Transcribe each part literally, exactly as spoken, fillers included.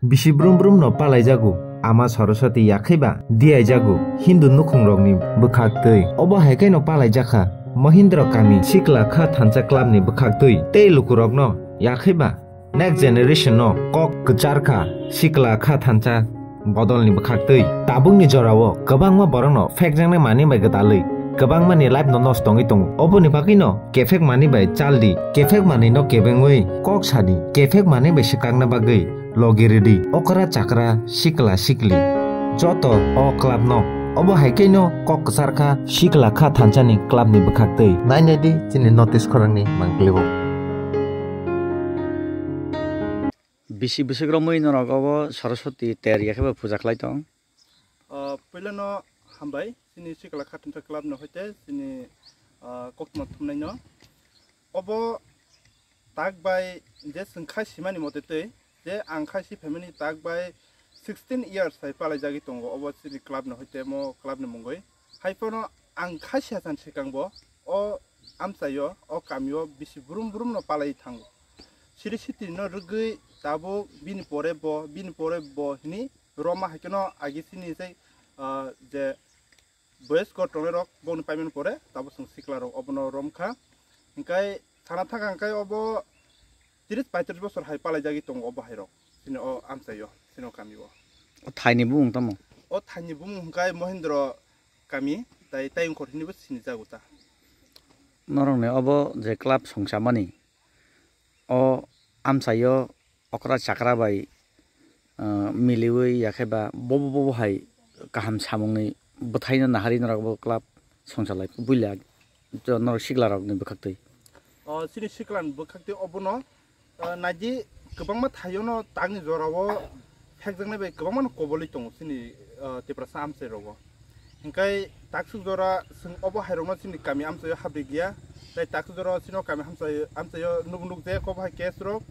Bisi brum brum no palaijago Ama Saraswati, yakhaiba diaijago Hindu nukhungrokni bwkhaktwi. Obo hai khe no palaijakha Mahindra kami Sikla Kha Thansa Club ni bwkhaktwi tei lukurokno yakhaiba Next Generation no kok kwcharkha Sikla Kha Thansa bodolni bwkhaktwi. Tabukni jorao kwbangma borokno phekjaknai manwi bai gwdalwi kwbangmani life no nosto wngwi tongo. Oboni bagwino kephek manwi bai chaldi, kephek manwi no kebengwi kok sadi, kephek manwi bai swkakna bagwi logi rwdi. Okra chakra, sikla sikli, joto o club no. Obo hai khe no kok kwchar kha Sikla Kha Thansa ni club ni bwkhaktwi. Nai nai di chini notice khorang ni mangpili o. Bisi bwswk romwi norok obo Saraswati ter ya khe bo puja khlai tong. Ah, puila no hambai chini Sikla Kha Thansa club no hoite chini, ah, koktma thumnai no. Obo tak bai je chwng khai simani mote twi, je ang khai si phaimani tak bai sixteen years hai palai jagwi tongo obo chini club no hoite mo club ni mungwi. Hai phano ang khai si hasan swkang bo o amchaio, o kamio bisi brum brum no palai thango. Siri siti no rwgwi tabuk bini pore bo, bini pore bo hini roma hai kheno agi chini sai, ah, je boyes ko tongnai rok boni paiman pore tabuk chwng sikla rok obono rom kha. Hinkhe sana thang kha hinkhe obo tris paitris bosor hai palai jagwi tongo obo hai rok chini o amchaio, chini o kamio. O thaini bumung tamo? O thaini bumung hinkhe Mohindro kami, tai Tayungkhor hinwi bo sinijago ta. Norokni obo je club songchamani, o amchaio okra chakra bai, ah, miliwi ya khe ba bobo bobo hai kaham samungni bwthaino naharwi norok bo club songchalai buila norok sikla rokni bwkhaktwi. O chini sikla ni bwkhaktwi obono, ah, naidi kwbangma thaio no takni jorao phekjaknai bai kwbangma no kobolwi tongo chini, ah, Tiprasa amchai rogo. Hinkhe taksuk jora chwng obo hai rokno chini kami amchaio habri giya. Tai taksuk jora chini kami amchaio, amchaio nuk nuk je kobo hai case rok.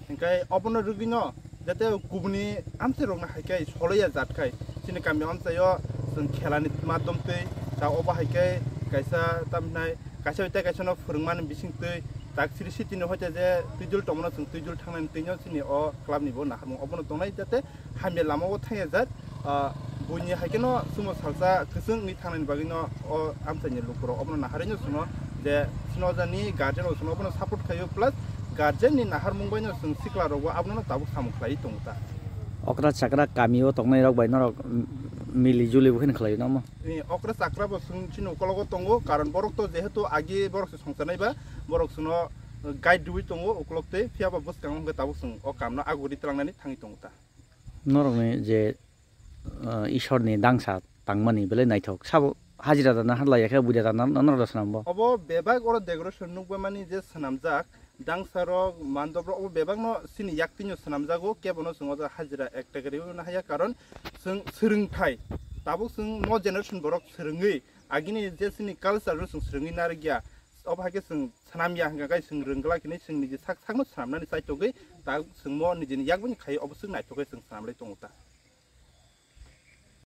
Hinkhe obono rwgwino jate kubuni amchai rokno hai khe soloya jat khai chini kami amchaio chwng khelani madom twi ta obo hai khe kaisa tamhinai kaisa bai tei kaisa no phwrwngmani bising twi tak siri siti ni hoite je twijul tongmano chwng twijul thangnani twino chini o club ni bo naharmung obono tongnai jate hamya lama o thangya jat, ah, buini hai kheno sumo salsa kwchwng wngwi thangnani bagwino o amchaini lukurok obono naharwino chwngno je chwngno jani guardian rok chwngno obono support khlaio plus guardian ni naharmung baino chwng sikla rokbo abono tabuk samung khlaiwi tongo ta. Okra chakra kami o tongnai rok bai norok, mm, mili juli bo kheno khlaio namo? Ni okra chakra bo chwng chini ukologo tongo, karon borok to jehetu agi borok se songcharnai ba borok chwngno guide rwui tongo ukolok twi, phiya ba bwskango hwnkhe tabuk chwng o kamno aguri tlangnani thangwi tongo ta. Norokni je, ah, Ishorni dangsa tangmani belai naithok. Sabo hajira dana harlaiya khe buida dana norok da swnambo? Obo bebak oro decoration nukbamani je swnamjak, dangsa rok, mandop rok obo bebakno chini yaktwino swnamjago, kebono chwng o jaga hajira ek taka riwi mano haya, karon chwng swrwngthai. Tabuk chwng mo generation borok swrwngwi agini je chini culture no chwng swrwngwi narwkya, obo hai khe chwng swnamya hwnkha khe chwng rwngla khe chwng niji sak sakno swnamnani chaitogwi ta chwng mo nijini yakbani khai obo chwng naithok khe chwng swnamlai tongo ta.